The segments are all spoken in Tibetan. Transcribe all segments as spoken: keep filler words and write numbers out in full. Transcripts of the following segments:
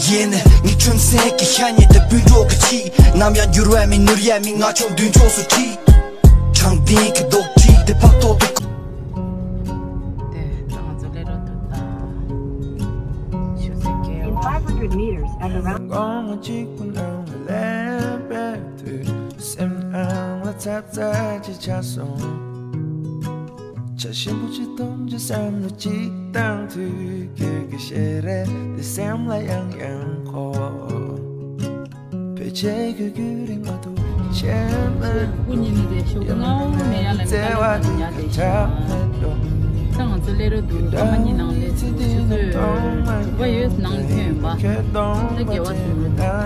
ཡེ་ནས་ངའི་ཁྲིམས་སེང་གི་ཤ་ཉེ་དེ་སྤུན་གྲོགས་ཀྱི་ཆེད། ནམ་ཡང་འགྱུར་བ་མེད་ནོར་ཡ་མེད། ང་ཆོ་མདུན་ཕྱོགས་སུ་ཁྲིད། དྲང་བདེན་གྱི་རྡོག་ཁྲིད་དེ་ཕབ་ཐོག་ཏུ། དེ་ང་ཚོ་སླེབས་རོགས་འདུག་ད། ཆུ་ཚོད་བརྒྱད་པ། Five hundred meters at the round. སེམས་ནང་ལ་ཚབ་ཚ་ཅིག་ཆགས་སོང་། བྱ་ཞིམ་པོ་ཅིག་གཏོང་རྒྱུ་བསམ་བློ་ཅིག་བཏང་དུས། ཁྱོད་ཀྱི་ཞལ་རས་དེ་སེམས་ལ་ཡང་ཡང་འཁོར། ཕལ་ཆེར་ཁྱོད་ཀྱི་རིག་མ་གཏོགས་ཆེར་མ་སྐུ་ཉིད་ནི་རེ་ཤོག་ངའོ་མེ་ཡ་ལ་མི་ལ་ལ་ཉ་དེ་ཤ། ད་ང་ཚོ་སླེབས་རོགས་འདུག་སྐར་མ་གཉིས་ནང་སླེབས་སོང་། ཆུ་ཚོད་དྲུག་པ་ཡོད་ནང་ཐོན་ཡོད་པ། ད་དགེ་བ་ཟིན་རོགས་འདུག་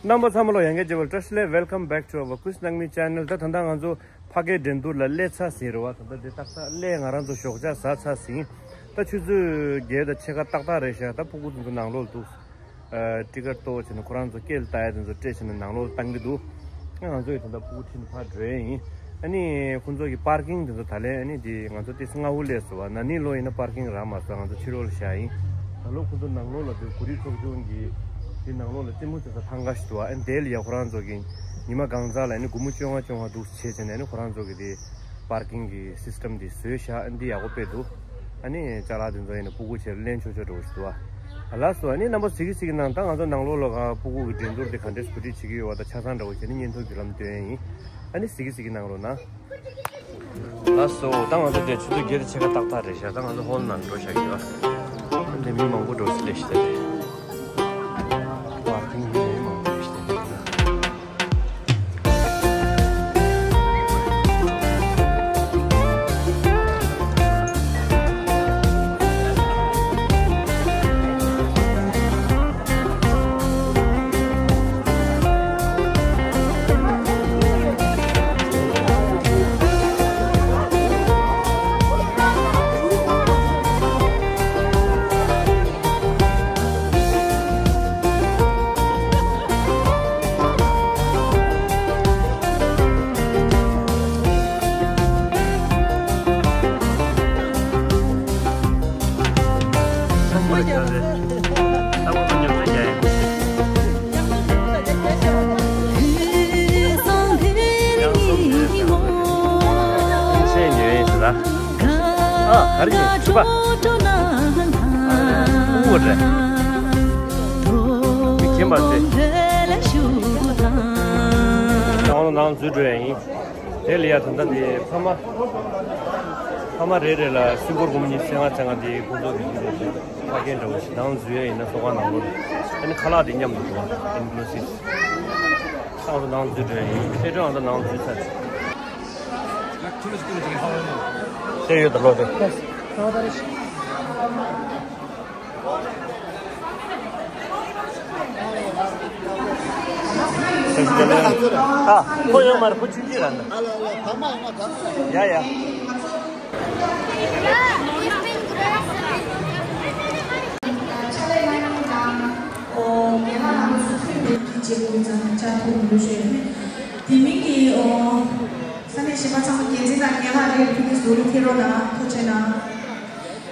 རྣམ་པ་ཚང་མ་ལ་ཡང་བསྐྱར་བཀྲ་ཤིས་བདེ་ལེགས། Welcome back to our Kush Nangmi channel. ད་ད་ལྟ་ང་ཚོ་ཕ་གིའི་འགྲན་བསྡུར་ལ་སླེབས་ཚར་ཟིན་རེད་བ། ད་ལྟ་འདི་ཏག་ཏག་སླེབས། ང་རང་ཚོ་ཞོགས་ཇ་ཟ་ཚར་ཟིན། ད་ཆུ་ཚོད་བརྒྱད་དང་ཕྱེད་ཀ་ཏག་ཏག་རེད་ཤག་ད་ཕྲུ་གུ་ཚོ་ནང་ལོགས་ལ་འདུག་ཨ། ཊི་ཀེ་ཊི་གཏོར་བྱས་ནས་ཁོ་རང་ཚོ་སྐད་ལ་བལྟ་ཡ་དེ་ཚོ་སྤྲད་བྱས་ནས་ནང་ལོགས་ལ་བཏང་གི་འདུག་ང་ཚོ་ཡི་ད་ལྟ་ཕྲུ་གུ་ཁྲིད་ནས་ཕར་འགྲོ་ཡ་ཡིན། ཨ་ནི་ཁོང་ཚོ་གི་པར་ཀིང་དེ་ཚོ་ད་ལན་ཨ་ནི་དེ་ང་ཚོ་ཏོག་ཙམ་སྔ་པོ་སླེབས་སོང་བ། ན་ནིང་ལོ་ཡིན་ན་པར་ཀིང་རག་མ་སོང་། ང་ཚོ་ཕྱི་ལོགས་ལ་བཞག་ཡིན། ད་ལོ་ཁོང་ཚོ་ནང་ལོགས་ལ་དེ་གོ་སྒྲིག་ཚོགས་ཆུང་གི་དེ་ནང་ལོགས་ལ་རྩེད་མོ་རྩེ་ས་ཐང་ག་ཞིག་འདུག་ཨ་ནི་དེ་ལ་ཡ་ཁོ་རང་ཚོ་གི་ཉི་མ་གང་ཚ་ལ་ཨ་ནི་སྒོར་མོ་བཅོ་ལྔ་བཅོ་ལྔ་འདུག་བྱས་བྱས་ནས་ཨ་ནི་ཁོ་རང་ཚོ་གི་དེ། པར་ཀིང་གི་སིས་ཊམ་འདི་བཟོས་ཤག་འདི་ཡག་པོ་དཔེ་འདུག་ཨ་ནི་ཅ་ལག་འདི་ཚོ་ཡིན་ན་ཕྲུ་གུ་ཆེར་ལེན་ཆོག་ཆོག་འདྲ་བོ་ཞིག་འདུག་ཨ་ལགས་སོ། ཨ་ནི་རྣམ་པ་གཟིགས་གི་གཟིགས་གི་གནང་། ད་ང་ཚོ་ནང་ལོགས་ལ་ཕྲུ་གུ་གི་འགྲན་བསྡུར་འདི་ག་འདྲས་གོ་སྒྲིག་བྱེད་ཀྱི་ཡོད་པ་དང་ཆ་ཚང་འདྲ་བོ་བྱས་ནས་བརྙན་ཐུང་བརྒྱུད་ལམ་སྟོན་ཡ་ཡིན། ཨ་ནི་གཟིགས་གི་གཟིགས་གི་གནང་རོགས་གནང་། ལགས་སོ། ད་ང་ཚོ་འདིར་ཆུ་ཚོད་བརྒྱད་དང་ཕྱེད་ཀ་ཏག་ཏག་རེད་ཤག་ད་ང་ཚོ་ཧོལ་ནང་འགྲོ་བཞག་གི་ཡོད། འདིར་མི་མང་པོ་འགྲོ་སྲིད་ལས་ཤི་ད་རེད། པར་ཀིང་མི་མང་པོ་ཞིག་ད་རེད། ཨ། ག་རེ་ཡིན་ཕྲུ་གུ། ཨ། ཕྲུ་གུ་རེད། མི་རྒན་པ་རེད། ནང་ལ་ནང་འཛུལ་འགྲོ་ཡ་ཡིན། དེ་ལ་ཡ་ད་ལྟ་དེ་ཕ་མ། ཕ་མ་རེ་རེ་ལ་སུམ་སྒོར་སྒོར་མོ་ཉི་ཤུ་རྩ་ལྔ་རྩ་ལྔ་དེ་ཁོང་ཚོ་གི་དེ་རེད། ཕ་རྒན་འདྲ་བོ་ཞིག་ནང་འཛུལ་ཡ་ཡིན་ན་ཚོགས་ཁང་ནང་ལོགས་ལ། ཨ་ནི་ཁ་ལག་དེ་མཉམ་དུ་འགྲོ་བ་ཨིན་ཀླུ་སིབ། ད་ང་ཚོ་ནང་འཛུལ་འགྲོ་ཡ་ཡིན། ཕེབས་དྲུང་ང་ཚོ་ནང་འཛུལ་ཚར་རེད། དེ་ཡོད་ད་ལོ་དེ། ཨ། ཁོ་ཡོད་མ་རེད། ཁོ་ཆུང་ཆུང་རང་ད། ཡ་ཡ། དེ་མིན་གྱི་ཨོ། ས་གནས་གཞན་པ་ཚང་མ་འགན་འཛིན་དང་རྒན་ལགས་རེ་རེ་ཕུལ་ནས་བཟོ་རུ་ཕེབས་རོགས་གནང་། ཐུགས་རྗེ་གནང་།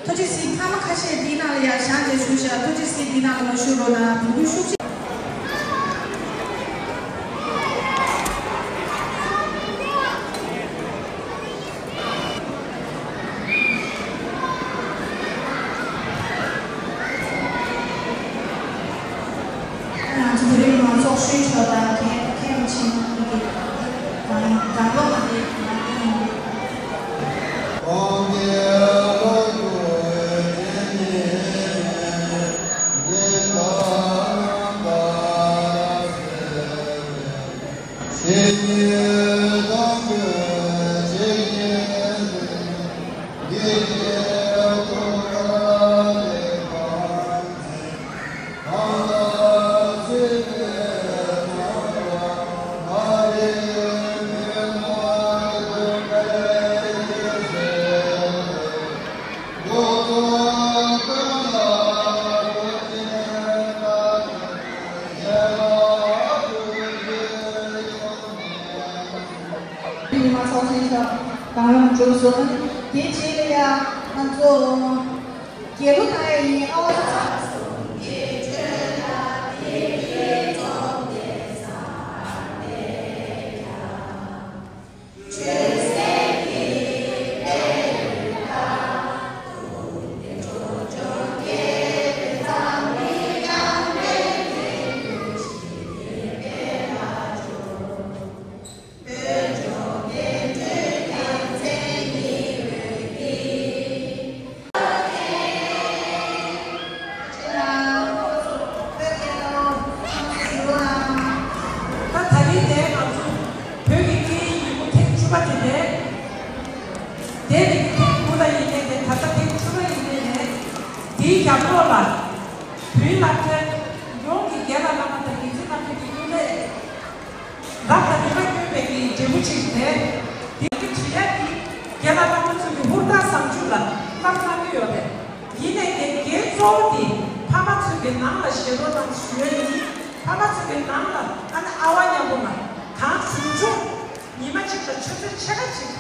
ཐུགས་རྗེ་གཟིགས། ཕ་མ་ཁ་ཤས་འདིའི་ནང་ལ་ཡར་བཞེངས་བྱས་བཞུགས་ཤག་ཐུགས་རྗེ་གཟིགས། འདིའི་ནང་ལ་མ་བཞུགས་རོགས་གནང་། བུ་མོ་ཤུགས་ཆེ། ང་ཚོ་བོད་རིགས་མང་ཚོགས་ཤུལ་ཕྱོགས་དང་མཁན་མཁན་ཆེན་གྱི་དང་དང་པོ་ང་འདི་ང་འདི་ཡིན། ཚོགས་ཆེན་ཞིག་གང་རུང་གྲུབ་སོང་། དེ་རྗེས་ལ་ཡང་ང་ཚོ་རྒྱལ་གླུ་དང་ཡི་ཨ་བ། ད་ད་རིང་དེ་ང་ཚོ་བོད་ཀྱི་སྐད་ཡིག་ཉིན་མོ་ཐེངས་བཅུ་པ་དེ་རེད། དེ་ནི་ཐེངས་དགུ་ལ་ཡིན་ནའི་དེ་ད་ལྟ་ཐེངས་བཅུ་པ་ཡིན་ནའི་དེའི་རྒྱབ་ལོགས་ལ་བོད་ཡིག་སློབ་གྲྭ་ཡོངས་ཀྱི་རྒན་ལགས་བླ་མ་དང་དགེ་ཚུལ་བླ་མ་གི་དངོས་གནས་རབ་དང་རིམ་པ་བསྐྱོན་པའི་གི་འབྲས་བུ་ཅིག་རེད། དེ་གི་དྲི་ཡ་དེ་རྒན་ལགས་བླ་མ་ཚོ་གི་ཧུར་ཐག་བཟང་ཕྱོགས་ལ་བསླབ་གནང་གི་ཡོད་རེད། ཡིན་ནའི་དེ་འགན་གཙོ་བོ་དེ་ཕ་མ་ཚོ་གི་ནང་ལ་བཞེས་རོགས་གནང་ཞུ་ཡ་ཡིན། ཕ་མ་ཚོ་གི་ནང་ལ་ཨ་ནི་ཨ་བ་མཉམ་པོ་ང་གང་བྱུང་བྱུང་ཉི་མ་གཅིག་ལ་ཆུ་ཚོད་ཕྱེད་ཀ་ཅིག་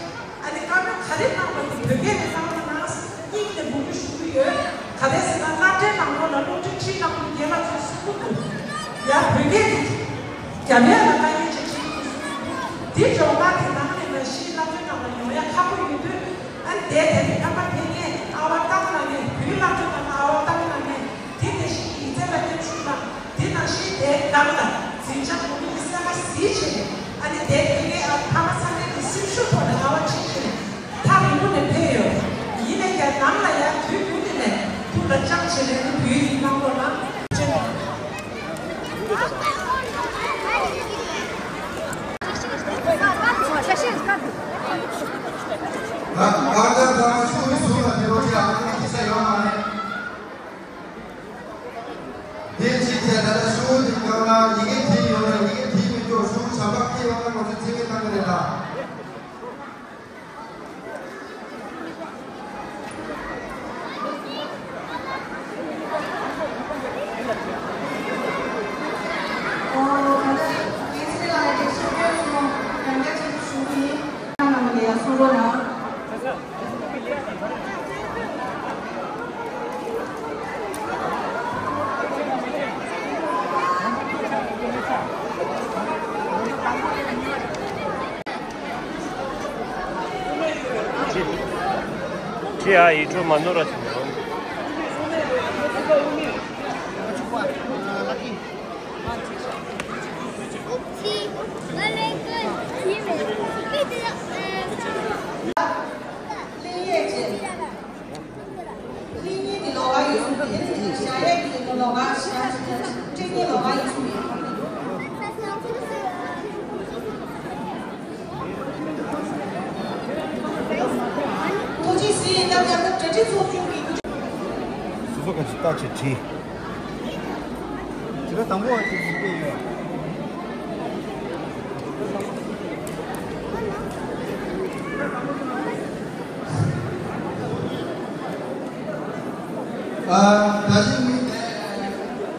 ཨ་ནི་བཀའ་མོལ་ག་རེ་གནང་བ་དེ་བོད་སྐད་ནས་གནང་རོགས་གནང་སྙིང་ནས་འབུལ་རྒྱུ་ཞུ་གི་ཡོད། ག་རེ་ཟེར་ན་སློབ་གྲྭའི་ནང་ལོགས་ལ་སློབ་ཁྲིད་ཁྲིད་གནང་བའི་རྒན་ལགས་ཚོས་གསུང་གི་འདུག་ཡ་བོད་སྐད་དེ་རྒྱ་མིའི་ལ་དཀའ་ངལ་ཅིག་འཕྲད་ཀྱི་འདུག་གསུང་གི་འདུག་དེ་སྦྱོང་བརྡར་དེ་ནང་ནས་མ་གཞི་སློབ་གྲྭའི་ནང་ལ་ཡོང་ཡ་ཁག་པོ་ཡོད་དུས། ཨ་ནི་དེ་དེ་རིང་ཁ་པར་ཕེབས་མཁན་ཨ་བ་རྟགས་ལ་ངས་བོད་ཡིག་སློབ་གྲྭ་ནང་ལ་ཨ་བ་རྟགས་ལ་ངས་དེ་དེ་བཞིན་གྱི་ཡིག་ཚད་ལ་སྙན་ཞུ་དང་དེ་ནང་བཞིན་དེ་སྒང་ལ་འཛིན་བྱང་གོང་མའི་སེམས་པ་གཟིགས་བྱས་ནས་ཨ་ནི་དེ་ཕེབས་མཁན་ཨ་ཕ་མ་ཚང་མས་ཀྱི་སེམས་ཤུགས་ཐོག་ནས་ཨ་བ་བྱེད་བྱས་ནས་ཐག་རིང་པོ་ནས་ཕེབས་ཡོད། ཡིན་ནའི་ཀྱང་ནང་ལ་ཡང་དུས་རྒྱུན་དུ་ནས་ཐུགས་ལ་བཅངས་བྱས་ནས་ཨ་ནི་བོད་ཡིག་གནང་རོགས་གནང་། ད་གར་ལྟར་ཚང་མ་ཤུགས་ཀྱིས་ཟུར་ལ་འདི་རོགས་བྱས། ཨ་ནི་ཅི་ས་ཡོང་མ་རེད། འདི་གཅིག་བྱས། ད་ལྟ་ཤུགས་འདི་བཀང་ན་ཡི་གེ་བྲིས་ཡོང་ན་ཡི་གེ་བྲིས་མི་འདུག་ཤུགས་བྱ་བ་སྐྱེས་ཡོང་ན་ང་ཚོས་མཚན་སྨད་བཏང་གི་རེད་ད། ཁྱེད་ཨ་ཡི་འཕྲོ་མ་ནོར་ར་བྱུང་། གླིང་གཉིས་ཀྱི་ལོགས་ཀ་ཡོད་གསུངས་པས། གཞལ་ཡས་ཀྱི་ལོགས་ཀ་གཞལ་ཡས་ཀྱི་སྤྲིང་གཉེན་ལོགས་ཀ་ཡོད་གསུངས་པས། ཐུགས་རྗེ་གཟིགས། ད་ལྟ་གྲ་སྒྲིག་ཚོགས་ཆུང་གི་སྐུ། སོ་སོ་ག་ཚོད་ལྟ་བྱེད་བྲིས། དེ་ག་དང་པོ་བ་དེ་ཞིག་སྤེལ་ཡོད། ཨ། ད་ཅི་མི་དེ་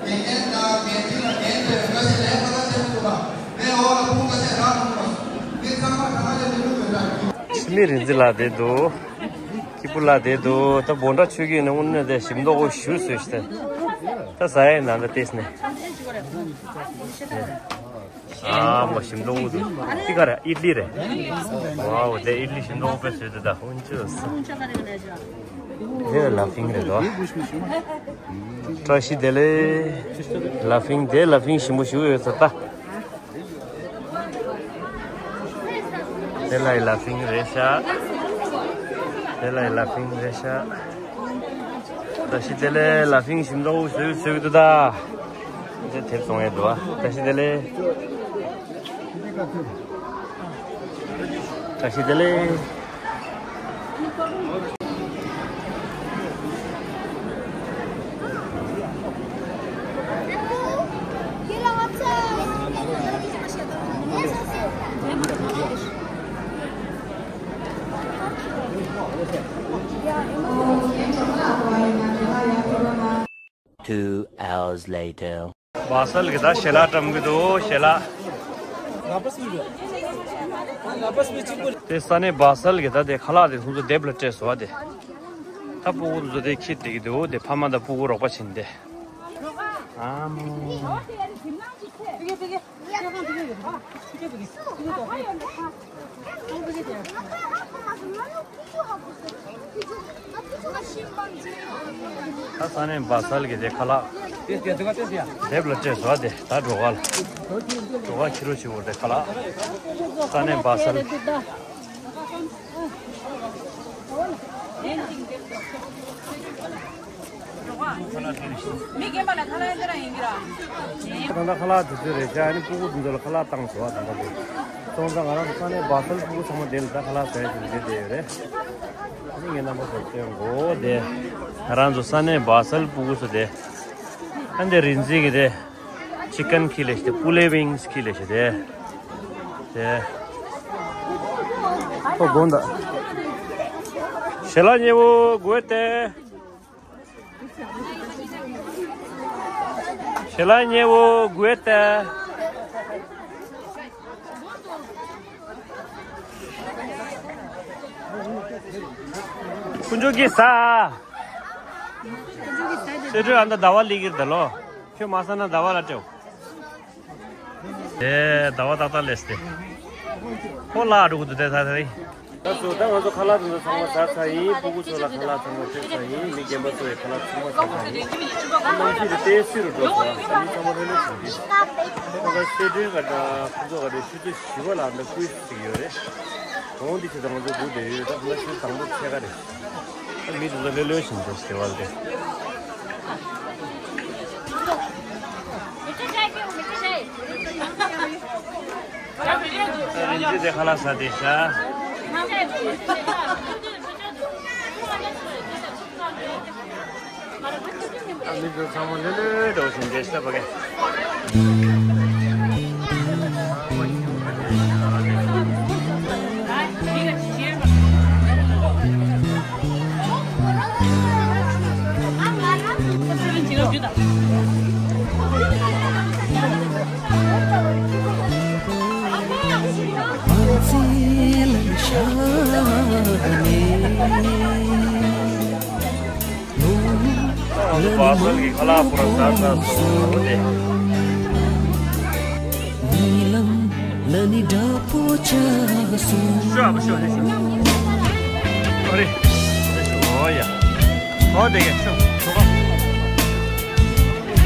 དགེ་རྒན་དང་དགེ་འདུན་ལ་འགན་དེ་འགའ་ཞིག་ལས་ཀ་ལ་བྱེད་དགོས་པ། མི་འོག་ལ་ཕུང་འགའ་ཞིག་རག་མི་འདུག་མི་ཚང་མ་གང་ལ་མི་འདུག་མི་འདྲ། འཆི་མེད་རིག་འཛིན་ལགས་བསྡད་འདུག་སྐྱིད་པོ་ལགས་བསྡད་འདུག་ད་བོད་འདྲ་ཆོས་ཀྱི་ནང་དངོས་གནས་དེ་ཞིམ་མདོག་པོ་ཞུ་བཟོས་ཤི། ད་ཟ་ཡའི་ནང་ད་ལྟས་ནས། ཨ་མ་ཞིམ་མདོག་པོ་འདུག་འདི་ག་རེད། ཨིད་ལི་རེད། ཝའོ། དེ་ཨིད་ལི་ཞིམ་མདོག་པོ་དཔེ་བཟོས་འདུག་ད་ཧུན་ཅོ་སི། དེ་ལ་ཕིང་རེད་དོ། བཀྲ་ཤིས་བདེ་ལེགས། ལ་ཕིང་། དེ་ལ་ཕིང་ཞིམ་པོ་ཞིག་ཡོད་ས་ད། དེ་ལ་ཡི་ལ་ཕིང་རེད་ཤག་དེ་ལ་ཡི་ལ་ཕིང་རེད་ཤག་བཀྲ་ཤིས་བདེ་ལེགས། ལ་ཕིང་ཞིམ་མདོག་བཟོས་བཟོས་འདུག་ད། དེ་དེབ་བཙོང་ཡས་འདུག་ཨ། བཀྲ་ཤིས་བདེ་ལེགས། བཀྲ་ཤིས་བདེ་ལེགས། Two hours later. བྷ་སལ་གྱི་ད་ཞལ་ལག་བཀྲམ་གྱི་འདུག་ཞལ་ལག་དེ་ས་གནས་བཱ་སལ་གྱི་ད་དེ་ཁ་ལག་དེ་ཁོང་ཚོ་དེབ་ལ་སྤྲད་སོང་བ་དེ། ད་སྤུ་གུ་ཚོ་དེ་ཁྱེར་བསྡད་ཀྱི་འདུག་དེ་ཕ་མ་དང་སྤུ་གུ་རོགས་པ་བྱས་ནས་དེ། ཨ་མོ། ད་ས་གནས་བཱ་སལ་གྱི་དེ་ཁ་ལག་དེབ་ལ་སྤྲད་སོང་དེ། ད་འགྲོ་ག་ལ། འགྲོ་ག་ཁྱི་རོ་ཆེ་བོ་དེ་ཁ་ལག་ས་གནས་བཱ་སལ། མི་རྒན་པ་ལ་ཁ་ལག་ཡིན་ར་ཡིན་གྱི་ར། ད་ལྟ་ཁ་ལག་དེ་ཚོ་རེད་ཤག་ཨ་ནི་སྤུ་གུ་དེ་ཚོ་ལ་ཁ་ལག་བཏང་སོང་བ། ད་ལྟ་དེ་སོང་ཙང་ང་རང་ཚོ་ས་གནས་བཱ་སལ་སྤུ་གུ་ཚང་མ་དེ་ལ་ད་ཁ་ལག་ཟ་ཡ་ཟེར་བྱས་བསྡད་ཡོད་རེད། ཨ་ནི་ངས་རྣམ་པ་ཚོར་སྟོན་གོ་དེ། ང་རང་ཚོ་ས་གནས་བཱ་སལ་སྤུ་གུ་ཚོ་དེ། ཨ་འདི་རིན་འཛིན་གྱི་དེ། ཅི་ཀན་ཁི་ལེ་ཤི་དེ། པུ་ལེ་ཝིང་སི་ཁི་ལེ་ཤི་དེ། དེ། ཁོ་དགོངས་དག་ཞལ་ལག་ཉེ་བོ་དགོས་ཏེ། ཞལ་ལག་ཉེ་བོ་དགོས་ཏེ། ཁོང་ཚོ་གིས་ཟ། ཁོང་ཚོ་གིས་ཟ་དེ། ཟ་འདྲ་ཨ་མདའ་ཟླ་བ་ལི་གིར་ད་ལོ། ཁྱོད་མ་ཟ་ན་ཟླ་བ་ལ་སྤྲད། ཨེ་ཟླ་བ་ཏག་ཏག་ལས་ཏེ། ཁོ་ལ་འགྲོ་གི་འདུག་དེ་ད་ད་རེད། ད་སོ་ད་ང་ཚོ་ཁ་ལག་དེ་ཚོ་ཚང་མ་ཟ་ཚར་ཡིན། སྤུ་གུ་ཚོ་ལ་ཁ་ལག་ཚང་མ་སྤྲད་ཚར་ཡིན། མི་རྒན་པ་ཚོ་ཡི་ཁ་ལག་ཚང་མ་ཟ་ཚར་ཡིན། ཨ་ནང་ཁྱི་དེ་ཏོག་ཙམ་རུ་འགྲོ་སོང་། ཨ་ནི་ཚང་མ་ལྷོད་ལྷོད་བྱུང་གི། ད་ལྟ་སེ་ཀྲེན་ག་འདྲ་ཁོ་ཚོ་ག་འདྲ་ཆུ་ཚོད་བཞི་པ་ལ་འདི་ཀུའི་ཟིག་ཡོད་རེད། གོང་འདི་ཆུ་ཚོད་ང་ཚོ་སྒུག་བསྡད་ཡོད། ད་ཁོ་ན་ཆུ་ཚོད་དང་པོ་ཕྱེད་ཀ་རེད། ཨ་མི་དེ་ཚོ་ལྷོད་ལྷོད་བྱུང་འདུག་ཟེར་བ་རེད། རིན་ཆེན་དེ་ཁ་ལག་ཟ་དེ་ཤ། ཨ་མི་ཚོ་ཚང་མ་ལྷོད་ལྷོད་འགྲོ་བཞིན་བསྡད་ཤག་ཕ་གི། ཨ་ནི་བཱ་སལ་གྱི་ཁ་ལག་པུ་ར་ཟ་ཟ་སོང་སྟེ། ཉི་ལམ་ལ་ནི་དྲག་པོ་ཆགས་སོང་། ཤོག་ཨ་ཤོག་ཨ་ཤོག་ཨ་རེ། ཨོ་ཡ། ཨོ་དེ་ག་ཤོག་ཤོག་ཨ།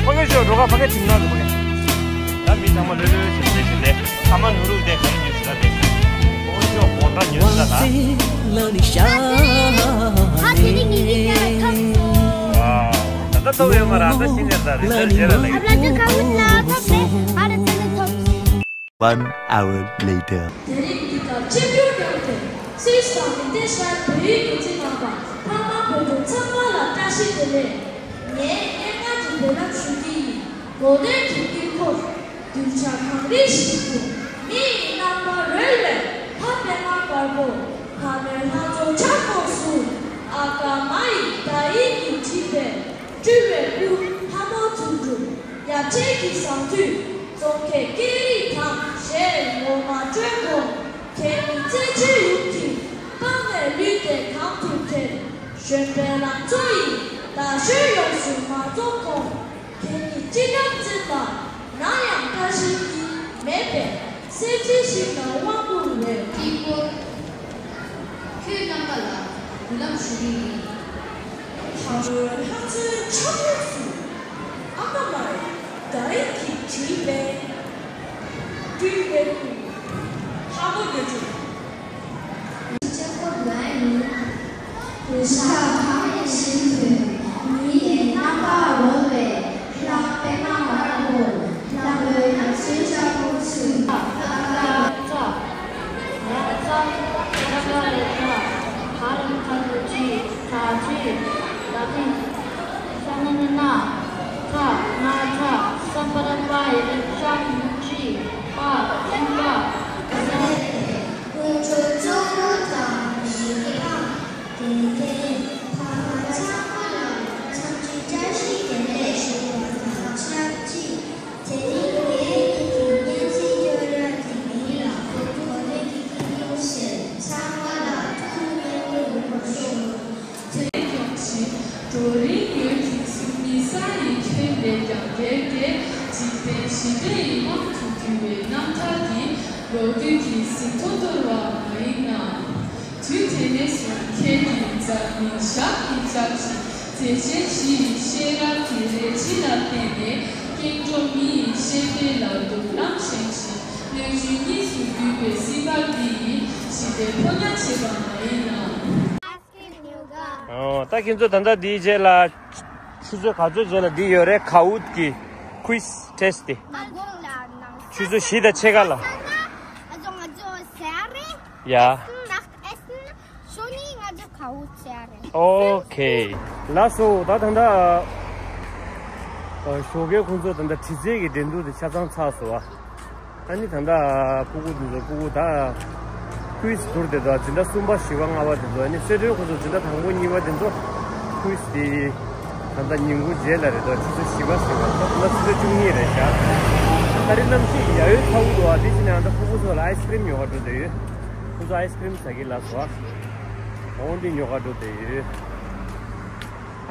ཕ་གི་ཤོག་འགྲོ་ག་ཕ་གི་ཁྲིམས་ནང་དུ་ཕ་གི། ད་མི་ཚང་མ་ལྷོད་ལྷོད་བྱས་བྱས་བྱས་ཏེ། ཨ་མ་ནུ་རུ་དེ་ག་རེ་ཉོས་ཟེར་ད་དེ། ཨོ་ཤོག་སྒོང་ཁྲ་ཉོས་ཟེར་ད་ད། ལ་ནི་ཤ། ད་དེ་རིང་ངེད་གཉིས་ཀ་ཐོབ་སོང་། ད་ལྟ་ཐོབ་ཡོད་མ་རེད། ད་ཤི་ནས་ད་རེད། ད་རྗེས་ལ་ལ་ཡིན། ཨ་བླ་ཅན་ཁ་བུན་ལ་ཐོབ་པས་ང་རང་ཚོ་ནི་ཐོབ་སོང་། One hour later. དེ་རིང་འདི་གར་ཆིབས་བསྒྱུར་གནང་མཁན་སུད་སི་དང་མི་སྡེ་ཤར་བོད་ཡིག་འགོ་འཛིན་རྣམ་པ། ཕ་མ་བོད་ཕྲུག་ཚང་མ་ལ་བཀྲ་ཤིས་བདེ་ལེགས། ངས་སྙན་ངག་གི་འབུལ་ལམ་ཞུ་གི་ཡིན། གོ་དོན་གྱི་དཀྱིལ་འཁོར། གདུལ་བྱ་གངས་རི་ཞིག་ཏུ། མི་ཡི་རྣམ་པར་རོལ་བའི་ལྷ་པདྨ་དཀར་པོ། ཕ་མའི་ལྷ་ཚོགས་ཕྱག་ཐོགས་སུ། ཨ་ཀ་མ་ཡི་བརྡ་ཡིག་གིས་བྲིས་པའི་སྤྲུལ་པའི་སྐུ་ལྷ་མོ་དོན་གྲུབ། ཡབ་ཆེན་གྱི་བཟང་དུས་རྫོང་ཁའི་སྐད་རིགས་དང་ཞེས་ངོ་མ་སྤྲོད་དགོས། ཁྱེད་ནི་བརྩེ་ཆེན་ཡུམ་གྱི་པང་ནས་ལུས་ཏེ་གང་དུ་ཁྱེར། བཞོན་པའི་ལང་ཚོ་ཡི་ཟླ་གཞོན་ཡོངས་སུ་མ་རྫོགས་གོང་། ཁྱེད་ཉིད་སྤྱི་ཁྱབ་འཛིན་པ་ནམ་ཡང་བཀྲ་ཤིས་ཀྱི་མེད་པས། སེམས་ཅན་ཞིག་ལ་དབང་བསྐུར་བའི་དཀྱིལ་འཁོར། ཁྱོད་རྣམ་པ་ལ་འབུལ་ལམ་ཞུ་གི་ཡིན། ཕ་རོལ་ལྷ་མཚོའི་ཕྱོགས་ལྷུང་སུ། ཨ་མ་མ་ཡི་བརྡ་ཡིག་གིས་བྲིས་པའི་སྤྲུལ་པའི་སྐུ། ལྷ་མོ་དོན་གྲུབ། ལྕགས་པོ་འདྲ་ཡིན། དུ་ས་ཕ་མེས་བཞིན་དུ། མི་ཡི་རྣམ་པར་རོལ་བའི་ལྷ་པདྨ་དཀར་པོ། ལྷ་མོའི་ཡང་སྲིད་ལྕགས་པོ་ཚུ། ཨ་ཀ་ཙ། ར་ཙ། ཆ་ག་ར་ཏྲ། ག་ར་ག་རུ་ཀྲི། གྲ་ཀྲི། ད་མི། ས་ན་ན་ན། ཙ། ན་ འཇིག་རྟེན་ཞི་བདེ་ཡི་དབང་དུ་གྱུར་བའི་རྣམ་ཐར་གྱིས་ལོ་རྒྱུས་ཀྱི་ཟིན་ཐོ་གཏོར་བ་མ་ཡིན་ནམ། དུས་དེ་ནས་བཟུང་ཁྱེད་ཀྱི་མཛའ་མིང་ཞབས་ཀྱིས་བཅགས་ཤིང་། དེ་བཞིན་ཞི་བའི་ཤེས་རབ་ཀྱི་རལ་གྲི་ལ་བརྟེན་ནས་སྐྱེ་འགྲོ་མི་ཡི་ཤེས་པའི་ལག་ཏུ་བླངས་བཞེངས་ཤིང་། སྣོད་བཅུད་གཉིས་སུ་བསྡུས་པའི་སྲིད་པ་འདི་ཡིས་ཞི་བདེ་ཕོ་ཉ་བྱེད་པ་མ་ཡིན་ནམ། ཨོ། ད་ཁྱེད་ཚོ་ད་ལྟ་འདིའི་རྗེས་ལ། ཆུ་ཚོད་ག་ཚོད་རྗེས་ལ་འདི་ཡོད་རེད། Kahoot་གི་quiz test་དེ། ཆུ་ཚོད་བཞི་དང་ཕྱེད་ཀ་ལ། ཡ། ཨོ་ཁེ། ལགས་སོ། ད་ད་ལྟ་ཞོགས་ཀས་ཁོང་ཚོ་ད་ལྟ་དྲི་རྩད་ཀྱི་འགྲན་བསྡུར་དེ་ཆ་ཚང་ཚར་སོང་བ། ཨ་ནི་ད་ལྟ་སྤུ་གུ་འདི་ཚོ་སྤུ་གུ་ད་quiz་བསྡུར་དེ་ཚོ་འཛིན་གྲྭ་གསུམ་པ་བཞི་པ་ལྔ་པ་དེ་ཚོ། ཨ་ནི་སེ་སྒྲོན་ཁོ་ཚོ་འཛིན་གྲྭ་དང་པོ་གཉིས་པ་དེ་ཚོ་quiz་དེ་ད་ལྟ་ཉིན་གུང་རྗེས་ལ་རེད་དོ། ཆུ་ཚོད་བཞི་པ་ཟིན་པ་ད་ལྟ་ཆུ་ཚོད་བཅུ་གཉིས་རེད་ཤག་ད་རེས་གནམ་གཤིས་ཡ་ཡོད་ཚ་བོ་འདུག་ཨ། དེ་བྱས་ནས་ཨ་ད་སྤུ་གུ་ཚོ་ལ་ཨའི་སི་ཀི་རིམ་ཉོ་ག་འགྲོ་བསྡད་ཡོད། ཁོ་ཚོ་ཨའི་སི་ཀི་རིམ་ཟ་གི་ལབ་སོང་ཨ། འོང་འདི་ཉོ་ག་འགྲོ་བསྡད་ཡོད།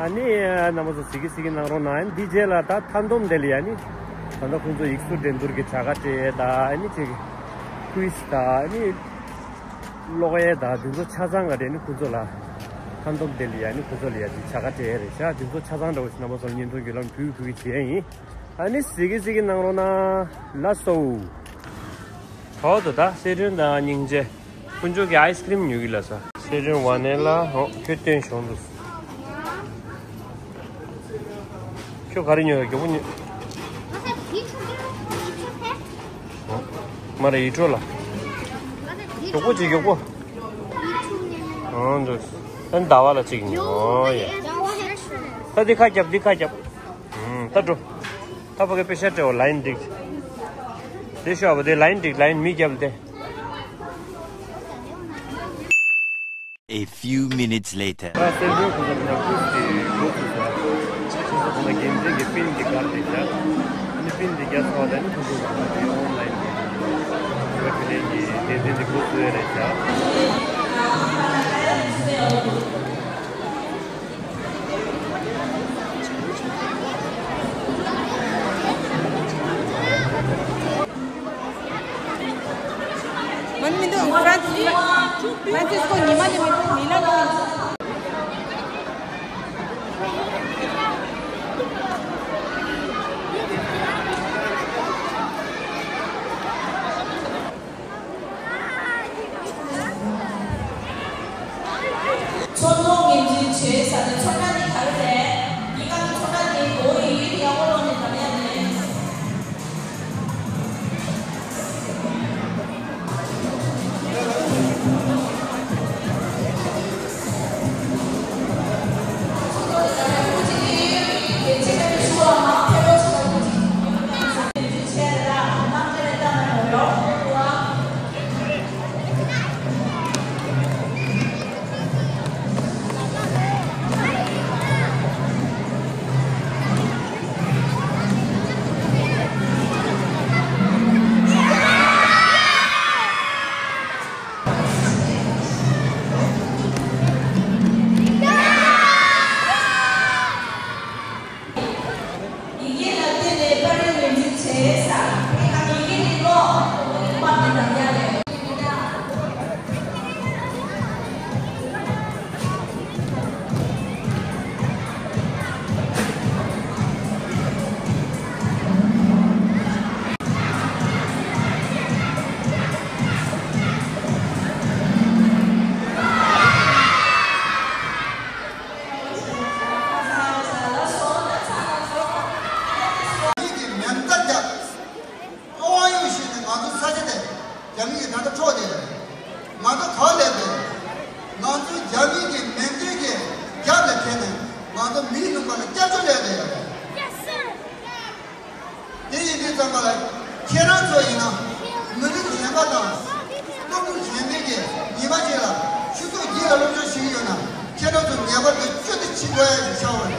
ཨ་ནི་རྣམ་པ་ཚོ་གཟིགས་གི་གཟིགས་གི་གནང་རོགས་གནང་། ཨ་ནི་འདི་རྗེས་ལ་ད་མཐའ་སྡོམ་དེ་ལ་ཡ་ནི་ད་ལྟ་ཁོང་ཚོ་ཡིག་གཟུགས་འགྲན་བསྡུར་གྱི་བྱ་དགའ་སྤྲད་ཡས་ད། ཨ་ནི་ཅིག་quiz་ད་ཨ་ནི་ཀློག་ཡས་ད་འདི་ཚོ་ཆ་ཚང་ག་རེ་ནི་ཁོང་ཚོ་ལ་མཐའ་སྡོམ་དེ་ལ་ཡ་ནི་ཁོང་ཚོ་ལ་ཡ་ཅིག་བྱ་དགའ་སྤྲད་ཡས་རེད་ཤག་འདི་ཚོ་ཆ་ཚང་འདྲ་བོ་ཞིག་རྣམ་པ་ཚོ་ལ་བརྙན་ཐུང་བརྒྱུད་ལམ་ཕུལ་ཕུལ་གི་བྱས་ཡིན། ཨ་ནི་གཟིགས་གི་གཟིགས་གི་གནང་རོགས་གནང་། ལགས་སོ། གྲོགས་དུ་ད་སེ་སྒྲོན་དང་སྙིང་རྗེ། དཀོན་མཆོག་གི་ཨའི་སི་ཀི་རིམ་ཉོ་གི་ལ་ས། སེ་སྒྲོན་ཝ་ནེ་ལ། ཨོ་ཁྱོད་སྟོན་བྱུང་འདུག་ཁྱོད་ག་རེ་ཉོ་ཡ། མགྱོགས་པོ་ཉོ། ཨོ་མ་རེད། ཡིད་འཕྲོག་ལ། མགྱོགས་པོ་བྱེད། མགྱོགས་པོ། ཨོ་འདུག་ད་ཟླ་བ་ལ་གཅིག་ཉོ། ཨོ་ཡ། ད་འདི་ཁ་རྒྱབ། འདི་ཁ་རྒྱབ། ཨུམ། ད་འགྲོ། ད་ཕ་གི་པེ་ཤ་སྤྲད་འོ། ལའིན་འགྲིག་དེ་ཤོག་པ་དེ་ལའིན་འགྲིག་ལའིན་མི་རྒྱབ་དེ། A few minutes later. ད་སེ་སྒྲོན་ཁོ་ཚོ་ནང་ཁུལ་དེ་འགོ་ཚུགས་སོང་། ཁོ་ཚོ་ཁོ་ན་འགན་འཛིན་གྱི་པིན་དེ་གར་དེ་བཞག་ཨ་ནི་པིན་དེ་རྒྱབ་སོང་བ་ད་ནི་ཁོ་ཚོ་ཁོ་ཚོ་དེ་ཨོན་ལའིན་དེ་བ་ཁི་ལེན་གྱི་འགན་འཛིན་དེ་འགོ་ཚུགས་ཡ་རེད་བཞག་མ་ཎི་མི་འདུག་ཧྥ་རན་སི་སི་ཧྥ་རན་སིས་ཀོ་ཉི་མ་ནས་མི་འདུག་མི་ལ་ལ། ཚོགས་འདུ་ངོས་འཛིན་བྱེད་ས་དེ་ཚོགས་གྲལ་དེ་ག་རེ་རེད། འདི་ག་ནས་ཚོགས་གྲལ་དེ་སྒོ་ཡི་ཡག་པོ་ལོག་ནས་འགྲམ་ཡ་རེད། ཡི་གེ་ལ་བརྟེན་ནས་པར་རིས་ངོས་འཛིན་བྱེད་ས། དེ་དང་ཡི་གེ་འདི་ཀློག་པར་འདི་དང་ཡ་ལས། ཨ་ཝང་ཡོད་ཤེས་ནས་ང་ཚོ་ས་ཆ་དེ་རྒྱ་མི་གིས་ད་ལྟ་འཕྲོག་བསྡད་ཡོད་རེད། ང་ཚོ་ག་པར་སླེབས་པས། ང་ཚོ་རྒྱ་མི་གི་མེ་མདུན་གྱི་རྒྱབ་ལ་འཐེན་ནས་ང་ཚོ་མིའི་ལུང་པ་ལ་སྐྱབས་བཅོལ་སླེབས་བསྡད་ཡོད་རེད། དེ་ཡིན་དུས་ཙམ་པ་ལ་ཁྱེད་རང་ཚོ་ཡིན་ན་མི་རིགས་གཞན་པ་དང་སློབ་ཕྲུག་གཞན་པའི་གི་ཉི་མ་གཅིག་ལ་ཆུ་ཚོད་བརྒྱད་ལ་སློབ་སྦྱོང་བྱེད་ཀྱི་ཡོད་ན་ཁྱེད་རང་ཚོ་ངེས་པར་དུ་སྐྱོད་དེ་ཕྱིན་དགོས་ཡ་ཞིག་ཆགས་པ་རེད།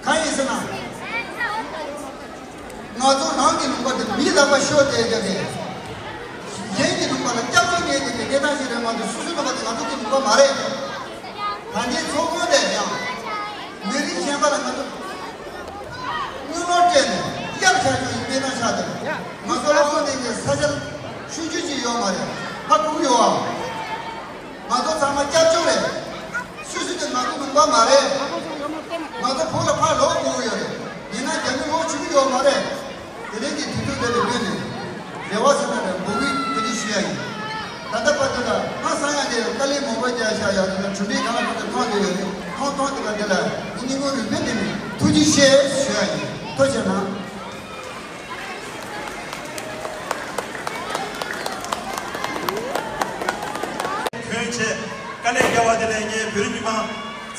གང་ཡིན་ཟེར་ན། ང་ཚོ་རང་གི་ལུང་པ་དེ་མིའི་ལག་པར་ཤོར་བསྡད་རྒྱུ་རེད། གཞན་གྱི་ལུང་པ་ལ་སྐྱབས་བཅོལ་ཉེས་ཀྱི་གནས་སྟངས་ཤིག་རེད་མ་གཏོགས་སོ་སོའི་ལུང་པ་དེ་ང་ཚོ་གི་ལུང་པ་མ་རེད། ད་ལྟའི་ཚོགས་ཁང་དེ་ཡང་མི་རིགས་གཞན་པ་ལ་ང་ཚོ་དངུལ་ལོར་སྤྲད་ནས་ ང་ཚོ་ལ་འོང་དེ་གའི་ས་ཆ་ཆུང་ཆུང་ཅིག་ཡོད་མ་རེད། ཧ་གོ་གི་ཡོད་ཨ། ང་ཚོ་ཚང་མ་སྐྱབས་བཅོལ་རེད། སུ་སུ་དེ་ང་ཚོ་ལུང་པ་མ་རེད། ང་ཚོ་བོད་ལ་ཕར་ལོག་དགོས་ཀྱི་ཡོད་རེད། ཡིན་ན་རྒྱ་མི་ལོག་བཅུག་གི་ཡོད་མ་རེད། དེ་རིང་གི་དུས་ཚོད་དེ་ལ་བརྟེན་ནས་རེ་བ་ཟེར་ན་རེད། འབོད་སྐུལ་དེ་འདྲ་ཞུ་ཡ་ཡིན། ད་ལྟ་བར་དུ་ལ་ང་སང་ཡང་དེ་དཀའ་ལས་མང་པོ་བརྒྱབ་བཞག་ཡོད་དེ་ལ་གྲུབ་འབྲས་གང་ལ་གང་འཚམ་མཐོང་བསྡད་ཡོད་རེད། མཐོང་མཐོང་དེ་ག་དེ་ལ་ངས་སྙིང་ཁོང་རུས་པའི་གཏིང་ནས་ཐུགས་རྗེ་ཆེ་ཞུ་ཡ་ཡིན། ཐུགས་རྗེ་གནང་། ཐོན་ཆེད་དཀའ་ལས་བརྒྱབ་པ་དེ་ལས་ངས་བོད་རིགས་མི་མང་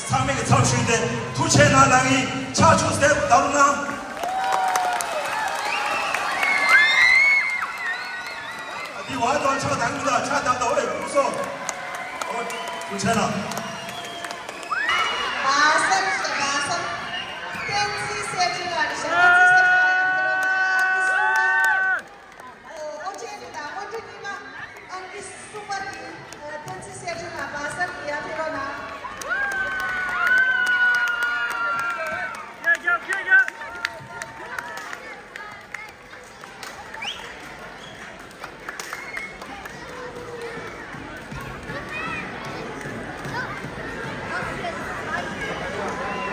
ཚང་མས་ཀྱི་ཚབ་ཞུས་ཏེ་ཐུགས་ཆེ་གནང་ལགས། ངས་ཕྱག་མཆོག་སྟེ་བདམས་གནང་། འདི་བར་དུ་ཕྱག་བདམས་གི་ད་ཕྱག་བདམས་ད་འོ་ཡ་ཁུག་སོ། འོ་ཐུགས་ཆེ་གནང་། བ་སར་བ་སར། བསྟན་འཛིན་སྲས་སྒྲོན་ལགས་རེད་ཤག་བསྟན་འཛིན་སྲས་སྒྲོན་ལགས་ཡང་ཁྱེད་རང་ལ་ཨང་ཀི་གསུམ་པ། ཨོ་ཨོ་ཅེ་རེད་ད། སྔོན་འགྲོ་གཉིས་པ་ཨང་ཀི་གསུམ་པ་དེ་བསྟན་འཛིན་སྲས་སྒྲོན་ལགས་བ་སར་གྱི་ཡར་ཕེབས་རོགས་གནང་།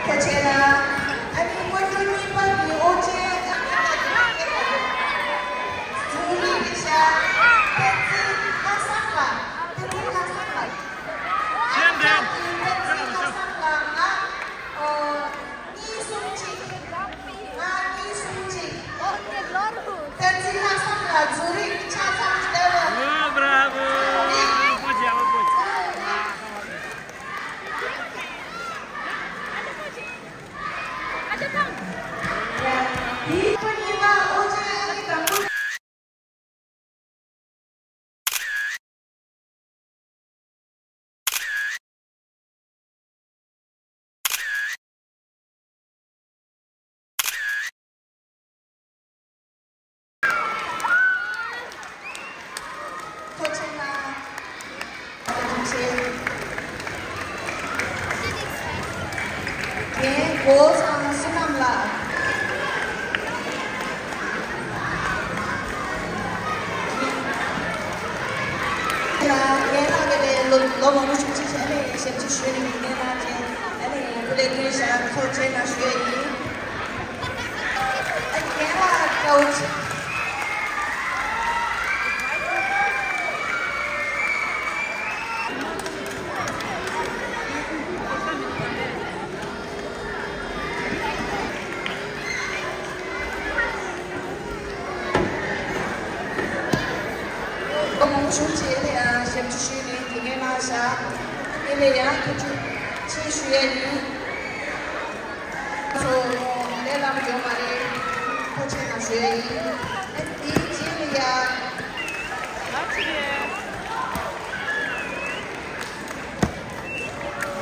ཁྱེད་ཆེ་ན། ཨ་ནི་སྔོན་འགྲོ་གཉིས་པ་ནི་ཨོ་ཅེ། ཟུར་མིག་རེད་ཤག་བསྟན་འཛིན་ལྷག་བསམ་ལགས། བསྟན་འཛིན་ལྷག་བསམ་ལགས། ཨ་ནི་བསྟན་འཛིན་ལྷག་བསམ་ལགས་ང་། ཨོ། གཉིས་གསུམ་གཅིག་ང་གཉིས་གསུམ་གཅིག་བསྟན་འཛིན་ལྷག་བསམ་ལགས་ཛུ་རིག་ཆ་ཚང་སྟེར་རོགས། ཨོ། བྷ་ར་བྷོ། ཨོ་ཅེ། ཨོ་ཅེ། དེའི་ཁོ་གཉིས་ཀ་ཨོ་ཅེ་ཨ་ནི་དང་པོ། ཐུགས་རྗེ་གནང་། རྒན་གོ་ཚང་བསོད་ནམས་ལགས། ལ་རྒན་ལགས་ཀྱིས་ལོ་ལོ་མང་པོ་ཞིག་ཅིག་ཨ་ནི་ཞབས་ཕྱི་ཞུས་ནས་ཡིན་ནའི་ལགས་ཀྱིས་ཨ་ནི་སྐུ་ལས་མཐུན་བཞག་ཐུགས་རྗེ་གནང་ཞུ་ཡས་ཡིན། ཨ་ནི་རྒན་ལགས་དགའ་བོ་ཆེ། ལོ་མང་པོ་ཞིག་ཅིག་ཨ་ནི་ཞབས་ཕྱི་ཞུས་ནས་དེ་གའི་ལ་བཞག་ཨ་ནི་ཡང་ཐུགས་རྗེ་ཆེ་ཞུ་ཡས་ཡིན། ཚོ་ལས་སླ་པོ་ཡོད་མ་རེད། ཐུགས་རྗེ་གནང་ཞུ་ཡས་ཡིན། ཨ་ནི་དེའི་རྗེས་ལ་ཡ།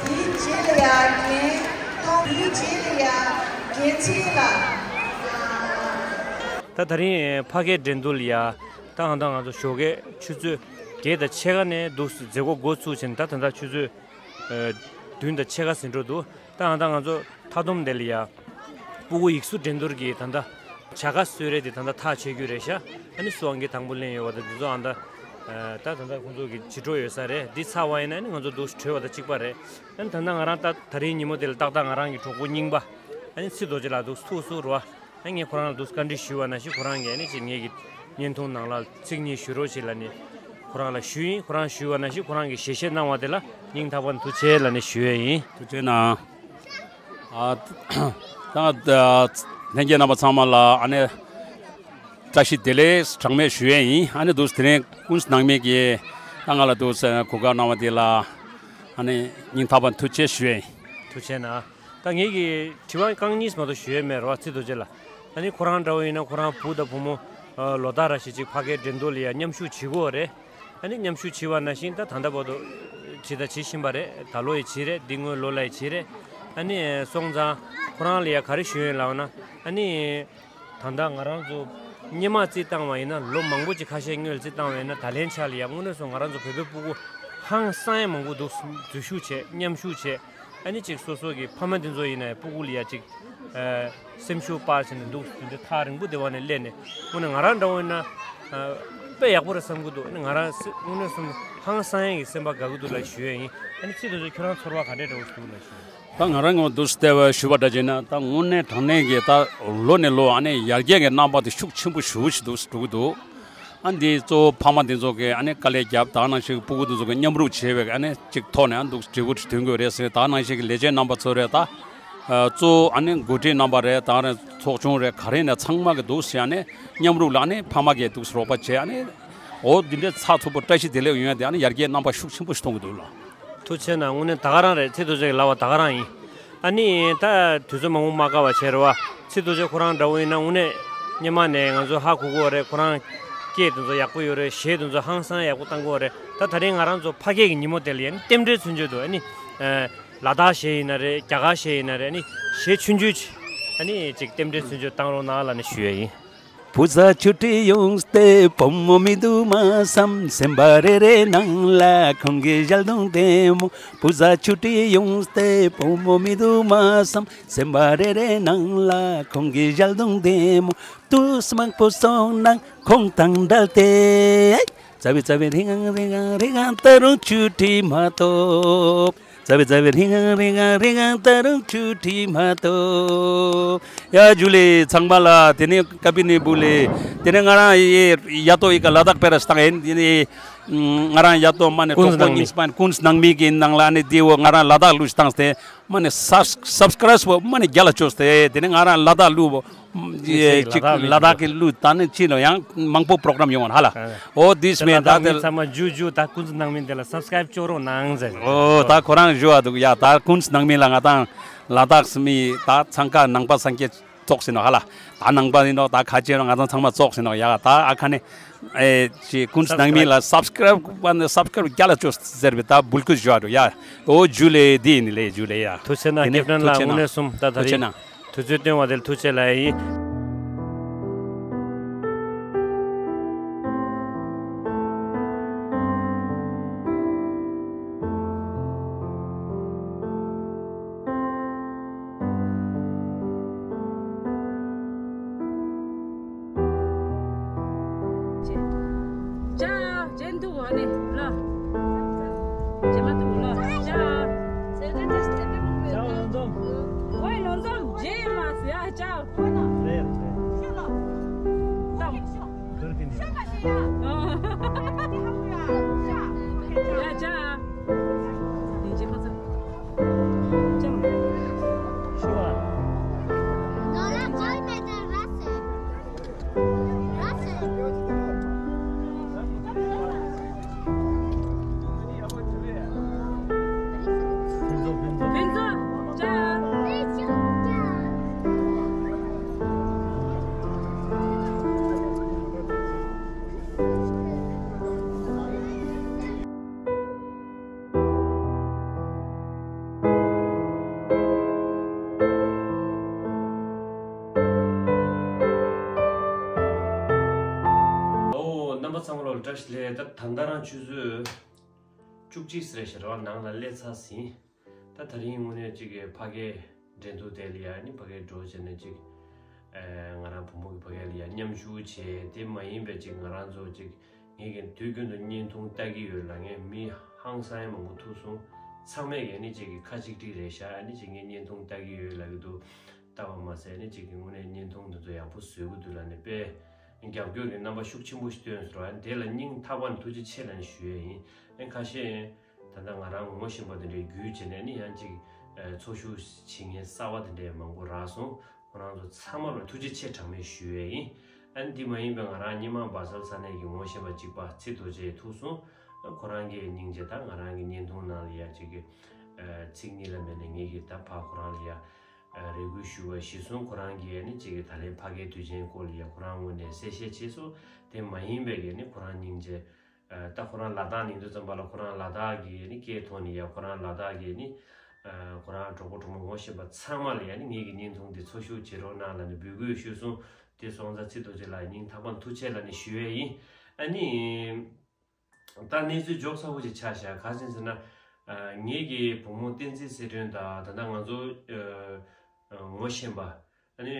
དེའི་རྗེས་ལ་ཡ་རྒན་ཐོང་། དེའི་རྗེས་ལ་ཡ་རྒན་ཚེ་ལགས། ད་ད་རིང་ཕ་གིའི་འགྲན་བསྡུར་ལ་ཡ། ད་ཨང་ད་ང་ཚོ་ཞོགས་ཀའི་ཆུ་ཚོད་བརྒྱད་དང་ཕྱེད་ཀ་ནས་འདུག་མཛད་སྒོ་འགོ་ཚུགས་ཕྱིན། ད་ད་ལྟ་ཆུ་ཚོད་བདུན་དང་ཕྱེད་ཀ་ཟིན་འགྲོ་འདུག་ད་ཨང་ད་ང་ཚོ་མཐའ་སྡོམ་དེ་ལ་ཡ། སྤུ་གུ་ཡིག་གཟུགས་འགྲན་བསྡུར་གྱི་ད་ལྟ་བྱ་དགའ་གསོལ་རས་དེ་ད་ལྟ་ཐག་ཆོད་རྒྱུ་རེད་ཤག་ཨ་ནི་སུ་ཨང་ཀི་དང་པོ་ལེན་ཡོད་པ་དང་དེ་ཚོ་ཨང་ད། ད་ད་ལྟ་ཁོང་ཚོ་གི་བྱེད་འགྲོ་ཡོད་ས་རེད། འདི་ཚར་བ་ཡིན་ན་ཨ་ནི་ང་ཚོ་འདུག་གྲོལ་བ་དང་གཅིག་པ་རེད། ཨ་ནི་ད་ལྟ་ང་རང་ད་ད་རིང་ཉིན་མོ་དེ་ལ་ཏག་ཏག་ང་རང་གི་གྲོགས་པོ་རྙིང་པ་ཨ་ནི་ཚེ་རྡོ་རྗེ་ལགས་འདུག་ཐུག་སུ་རོ། ཨ་ངས་ཁོ་རང་ལ་འདུག་བཀའ་འདྲི་ཞུས་པ་ནང་བཞིན་ཁོ་རང་གིས་ཨ་ནི་ཅིག་ངེད་ཀྱི་བརྙན་ཐུང་ནང་ལ་ཚིག་གཉིས་ཞུ་རོགས་བྱེད་ལབ་ནས་ཁོ་རང་ལ་ཞུས་ཡིན། ཁོ་རང་ཞུས་པ་ནང་བཞིན་ཁོ་རང་གིས་ཞལ་བཞེས་གནང་བ་དེ་ལ་སྙིང་ཐག་པ་ནས་ཐུགས་རྗེ་ཆེ་ལབ་ནས་ཞུ་ཡས་ཡིན། ཐུགས་རྗེ་གནང་། ཨ། ད་ལྷན་རྒྱས་རྣམ་པ་ཚང་མ་ལ་ཨ་ནི་བཀྲ་ཤིས་བདེ་ལེགས་གྲངས་མེད་ཞུ་ཡས་ཡིན། ཨ་ནི་འདུག་དེ་རིང་ཀུན་སྣང་མེད་ཀྱིས་ད་ང་ལ་འདུག་གོ་སྐབས་གནང་བ་དེ་ལ་ཨ་ནི་སྙིང་ཐག་པ་ནས་ཐུགས་རྗེ་ཆེ་ཞུ་ཡས་ཡིན། ཐུགས་རྗེ་གནང་། ད་ངེད་ཀྱིས་དྲི་བ་རྐང་གཉིས་མ་གཏོགས་ཞུ་ཡས་མེད་རོ། ཚེ་རྡོ་རྗེ་ལགས། ཨ་ནི་ཁོ་རང་འདྲ་བོ་ཡིན་ན་ཁོ་རང་བུ་དང་བུ་མོ་ཨ་ལོ་ལྟར་ར་ཞིག་ཅིག་ཕ་གིའི་འགྲན་བསྡུར་ལ་ཡ་མཉམ་ཞུགས་བྱེད་ཀྱི་ཡོད་རེད། ཨ་ནི་མཉམ་ཞུགས་བྱེད་པ་ནང་བཞིན་ད་ད་ལྟ་བར་དུ་བྱེད་དང་བྱེད་བཞིན་པ་རེད། ད་ལོ་ཡི་བྱེད་རེད། འདི་སྔོན་ལོ་ལ་ཡི་བྱེད་རེད། ཨ་ནི་སོང་ཙང་ཁོ་རང་ལ་ཡ་ག་རེ་ཞུ་ཡིན་ལབ་ན། ཨ་ནི་ད་ལྟ་ང་རང་ཚོ་སྔོན་མ་རྩིས་བཏང་བ་ཡིན་ན་ལོ་མང་པོ་ཅིག་ཁ་ཤས་སྔོན་ལ་རྩིས་བཏང་བ་ཡིན་ན་ད་ལན་ཆ་ལ་ཡ་དངོས་གནས་སོང་ང་རང་ཚོ་བོད་པའི་སྤུ་གུ་ཧང་སང་ཡ་མང་པོ་འདུག་འཛུལ་ཞུགས་བྱས། མཉམ་ཞུགས་བྱས། ཨ་ནི་ཅིག་སོ་སོ་གི་ཕ་མ་དེ་ཚོ་ཡིན་ན་ཕྲུ་གུ་ལ་ཡ་ཅིག་ཨ་སེམས་ཤུགས་སྤར་བྱས་ནས་འདུག་དེ་འདྲ་ཐག་རིང་པོ་དེ་བ་ནས་སླེབས་ནས་དངོས་གནས་ང་རང་འདྲ་བོ་ཡིན་ན་ཨ་དཔེ་ཡག་པོ་རེད་བསམ་གྱི་འདུག་ཨ་ནི་ང་རང་སེ་དངོས་གནས་སོང་ཧང་སང་ཡག་གི་སེམས་པ་དགའ་གི་འདུག་ལབ་ཞུ་ཡ་ཡིན། ཨ་ནི་ཚེ་རིང་ཚོ་ཁྱོད་རང་ཚོར་བ་ག་འདྲས་འདྲ་བོ་ཞིག་འདུག་ལབ་ཞུ་ཡ་ཡིན། ད་ང་རང་ངོ་འདུག་སེ་བལྟས་པ་ཞུ་བ་འདྲ་བྱས་ན་ད་དངོས་གནས་དྲང་གནས་ཀྱི་ད་ལོ་ནས་ལོ་ཨ་ནི་ཡར་རྒྱས་ཀྱི་རྣམ་པ་དེ་ཤུགས་ཆེན་པོ་ཞེ་པོ་ཞིག་འདུག་སེ་འགྲོ་གི་འདུག་ཨ་འདི་གཙོ་བོ་ཕ་མ་དེ་ཚོ་གིས་ཨ་ནི་དཀའ་ལས་བརྒྱབ། ད་ནང་བཞིན་ཕྲུ་གུ་དེ་ཚོ་གིས་མཉམ་རུབ་བྱས་པའི་ཨ་ནི་གཅིག་ཐོག་ནས་ཨ་འདུག་འབྲས་བུ་ཐོན་དགོས་རེད་ཟེར། ད་ནང་བཞིན་གྱི་ལས་བྱེད་རྣམ་པ་ཚོ་རེད། ད་གཙོ་བོ་ཨ་ནི་འགོ་ཁྲིད་རྣམ་པ་རེད། ད་རེད་ཚོགས་ཆུང་རེད། ག་རེ་ནས་ཚང་མ་གིས་འདུག་སེ་ཨ་ནི་མཉམ་རུབ་ལ་ཨ་ནི་ཕ་མ་གིས་འདུག་སེ་རོགས་པ་བྱས། ཨ་ནི་འོ་འདི་འདྲའི་ཚགས་ཚུད་པོ་བཀྲ་ཤིས་བདེ་ལེགས་ཡོང་ཡ་དེ་ཨ་ནི་ཡར་རྒྱས་རྣམ་པ་ཤུགས་ཆེན་པོ་ཞིག་གཏོང་གི་འདུག་ལ། ཐུགས་རྗེ་གནང་། དངོས་གནས་ད་ག་རང་རེད། ཚེ་རྡོ་རྗེ་གི་ལབ་པ་ད་ག་རང་ཡིན། ཨ་ནི་ད་དུས་ཚོད་མང་པོ་མ་བཀག་པ་བྱས་རེད་བ། ཚེ་རྡོ་རྗེ་ཁོ་རང་འདྲ་བོ་ཡིན་ན་དངོས་གནས་སྔོན་མ་ནས་ང་ཚོ་ཧ་གོ་གི་ཡོད་རེད། ཁོ་རང་སྐད་དེ་ཚོ་ཡག་པོ་ཡོད་རེད། གཞས་དེ་ཚོ་ཧང་སང་ཡག་པོ་བཏང་གི་ཡོད་རེད། ད་ད་རིང་ང་རང་ཚོ་ཕ་སྐད་ཀྱི་ཉིན་མོ་དེ་ལ་ཡ་ནི་རྟེན་འབྲེལ་མཚོན་བྱེད་དུ་ཨ་ནི་ལ་དྭགས་གཞས་ཡིན་ན་རེད། རྒྱ་གར་གཞས་ཡིན་ན་རེད། ཨ་ནི་གཞས་ཆུང་ཆུང་ཅིག་ཨ་ནི་ཅིག་རྟེན་འབྲེལ་མཚོན་བྱེད་བཏང་རོགས་གནང་ལབ་ནས་ཞུ་ཡ་ཡིན། བུ་ཚ་ཆུང་འདྲིས་ཡོངས་ཏེ་བུ་མོ་མི་འདུག་མ་བསམ། སེམས་པ་རེ་རེ་ནང་ལ་ཁོང་གི་ཞལ་གདོང་བདེ་མོ། བུ་ཚ་ཆུང་འདྲིས་ཡོངས་ཏེ་བུ་མོ་མི་འདུག་མ་བསམ། སེམས་པ་རེ་རེ་ནང་ལ་ཁོང་གི་ཞལ་གདོང་བདེ་མོ། དུས་མང་པོ་སོང་ན་ཁོང་དང་འབྲལ་ཏེ། རྩ་བའི་རྩ་བའི་རིང་ངང་རིང་ངང་རིང་ངང་ད་རུང་ཆུང་འདྲིས་མ་ཐོབ། རྩ་བའི་རྩ་བའི་རིང་ངང་རིང་ངང་རིང་ངང་ད་རུང་ཆུང་འདྲིས་མ་ཐོབ། ཡ་ཇུ་ལེ་ཚང་མ་ལ། དེ་ནས་ཀ་པི་ནི་བུ་ལེ། དེ་ནས་ང་རང་ཡ་ཏོ་ཡི་ཀ་ལ་དྭགས་པེ་ར་སྟང་ཡིན། དེ་ནས་ང་རང་ཡ་ཏོ་མ་ནས་ཀུན་གྲོགས་པོ་ནང་མི་ཉིས་པ་ཀུན་ནང་མི་གི་ནང་ལ་ནི་དེ་བོ་ང་རང་ལ་དྭགས་ལུ་བཏང་སྟེ་མ་ནས་སབ་སབ་སི་ཀ་རའིབ་བོ་མ་ནས་རྒྱ་ལ་བཅོས་ཏེ་དེ་ནས་ང་རང་ལ་དྭགས་ལུ་བོ། ཅིག་ཅིག་ལ་དྭགས་ལ་དྭགས་ཀྱི་གླུ་ད་ནི་ཅི་ལོ་ཡང་མང་པོ་པོ་རོ་གྲམ་ཡོང་བ་ཧ་ལ། ཨ་ཨོ་དིས་མེན་ད་ད་ལ་དྭགས་མི་ཚང་མ་ཇུ་ཇུ་ད་ཀུན་ནང་མི་དེ་ལ་སབ་སི་ཀ་རའིབ་བཅོ་རོགས་གནང་ཟེར། ཨོ་ད་ཁོ་རང་ཞུ་བ་འདུག་ཡ། ད་ཀུན་ནང་མི་ལ་ང་དང་ལ་དྭགས་མི་ད་ཚང་ཀ་ནང་པ་སངས་རྒྱས་ཙོགས་ཟིན་ནོ་ཧ་ལ། ད་ནང་པ་ཡིན་ནོ་ད་ཁ་ཆེ་ནོ་ང་དང་ཚང་མ་ཙོགས་ཟིན་ནོ་ཡ། ད་ཨ་ཁ་ནི་ཨེ་ཅི་ཀུན་ནང་མི་ལ་སབ་སི་ཀ་རའིབ་པ་ནི་སབ་སི་ཀ་རའིབ་རྒྱ་ལ་བཅོས་ཟེར་བའི་ད་འབུལ་སྐུལ་ཞུ་བ་འདུག་ཡ། ཨོ་ཇུ་ལེ་དེ་ཡིན་ལེ་ཇུ་ལེ་ཡ། ཐུགས་རྗེ་གནང་། དེ་ནི་ཀེབ་ཊན་ལགས་ཐུགས་རྗེ་དངོས་གནས་གནང་། སོང་ད་ད་ཐུགས་རྗེ་རིང་གནང་། དུས་ཚོད་བཏོན་པ་དེར་ཐུགས་རྗེ་ལབ་ཡ་ཡིན། ཅ། ཅན་དུ་བ་ནི་ལ། ཅེ་མ་དུ་ལ། ཅ། ཅ་ལོ་འཛོམས། ཝེ་ལོ་འཛོམས་ཇེ་མ་སི་ཡ་ཅ། རེད་རེད། ད། ཁུར་གི་ནི། ཡ་ཅ། ཡིན་ཅེ་མ་ཚ། ཅ། ཤི་བ། ཨོ། རྣམ་པ་ཚང་མ་ལ་བཀྲ་ཤིས་བདེ་ལེགས། ད་ད་ལྟ་རང་ཆུ་ཚོད་བཅུ་གཅིག་ཟེར་ཞེ་དྲག་ནང་ལ་སླེབས་ཚར་ཟིན། ད་ད་རིང་དངོས་གནས་ཅིག་གི་ཕ་གིའི་འགྲན་བསྡུར་དེ་ལ་ཡ་ནི་ཕ་གིའི་འགྲོ་བྱས་ནས་ཅིག་ཨེ་ང་རང་བུ་མོ་གི་ཕ་གི་ལ་ཡ་མཉམ་ཞུགས་བྱས། དེ་མ་ཡིན་པའི་ཅིག་ང་རང་ཚོ་ཅིག་ངས་ཀྱི་དུས་རྒྱུན་དུ་བརྙན་ཐུང་ལྟ་གི་ཡོད་ལ། ངས་མི་ཧང་སང་མང་པོ་ཐུག་སོང་། ཚང་མས་ཀྱི་ནི་ཅིག་གི་ཁ་གཅིག་སྒྲིལ་རེད་ཤག་ཨ་ནི་ཅིག་ངས་བརྙན་ཐུང་ལྟ་གི་ཡོད་ལབ་ཀྱི་འདུག་ལྟ་བ་མ་ཟད་ནི་ཅིག་གི་དངོས་གནས་བརྙན་ཐུང་འདི་ཚོ་ཡག་པོ་བཟོ་གི་འདུག་ལབ་ནས་དཔེ་རྒྱབ་སྐྱོར་གྱི་རྣམ་པ་ཤུགས་ཆེན་པོ་ཞིག་སྟོན་སོང་། ཨ་ནི་དེ་ལ་སྙིང་ཐག་པ་ནས་ཐུགས་རྗེ་ཆེ་ལབ་ནས་ཞུ་ཡས་ཡིན། ཨ་ནི་ཁ་ཤས་ད་ལྟ་ང་རང་ངོ་ཤེས་པ་དེ་འདྲའི་བརྒྱུད་བྱས་ནས་ནི་ཡང་ཅིག་ཨ་འཚོ་བཞུགས་བྱེད་མཁན་གསར་བ་དེ་འདྲའི་མང་པོ་རག་སོང་། ཁོ་རང་ཚོ་ཚང་མ་ལ་ཐུགས་རྗེ་ཆེ་གྲངས་མེད་ཞུ་ཡས་ཡིན། ཨ་ནི་འདི་མ་ཡིན་པའི་ང་རང་སྔོན་མ་སྦ་གསལ་ས་གནས་ཀྱི་ངོ་ཤེས་པ་གཅིག་པ་ཚེ་རྡོ་རྗེ་ཐུག་སོང་། ཨ་ཁོ་རང་གི་སྙིང་རྗེ་དང་ང་རང་གི་བརྙན་ཐུང་ནང་ལ་ཡ་ཅིག་གི་ཨ་ཚིག་གཉིས་ལ་མེད་ནས་ངེད་ཀྱི་ད་ཕ་ཁོ་རང་ལ་ཡ་ཨ་རེ་སྐུལ་ཞུ་བ་གཞིར་བཟུང་ཁོ་རང་གིས་ཨ་ནི་ཅིག་གི་ད་ལན་ཕ་གིའི་དུས་ཆེན་སྐོར་ལ་ཡ་ཁོ་རང་ངོས་ནས་གསལ་བཤད་བྱས་སོང་། དེ་མ་ཡིན་པའི་གི་ནི་ཁོ་རང་སྙིང་རྗེ། ཨ་ད་ཁོ་རང་ལ་དྭགས་ནས་ཡིན་དུས་ཙམ་པ་ལ་ཁོ་རང་ལ་དྭགས་ཀྱི་ནི་སྐད་ཐོག་ནས་ཡ་ཁོ་རང་ལ་དྭགས་ཀྱི་ནི་ཨ་ཁོ་རང་གྲོགས་པོ་གྲོགས་མོ་ངོ་ཤེས་པ་ཚང་མ་ལ་ཡ་ནི་ངེད་ཀྱི་བརྙན་ཐུང་འདི་འཚོ་བཞུགས་བྱེད་རོགས་གནང་ལབ་ནས་འབོད་སྐུལ་ཞུས་སོང་། དེ་སོང་ཙང་ཚེ་རྡོ་རྗེ་ལགས་སྙིང་ཐག་པ་ནས་ཐུགས་རྗེ་ཆེ་ལབ་ནས་ཞུ་ཡས་ཡིན། ཨ་ནི། ད་གནས་ཚུལ་འཇོག་ཚ་པོ་ཅིག་ཆགས་ཤག་ག་ཅི་ཟེར་ན། ཨ། ངེད་ཀྱི་བུ་མོ་བསྟན་འཛིན་ཚེ་སྒྲོན་དང་ད་ལྟ་ང་ཚོ་ཨ་ངོ་ཤེས་པ། ཨ་ནི་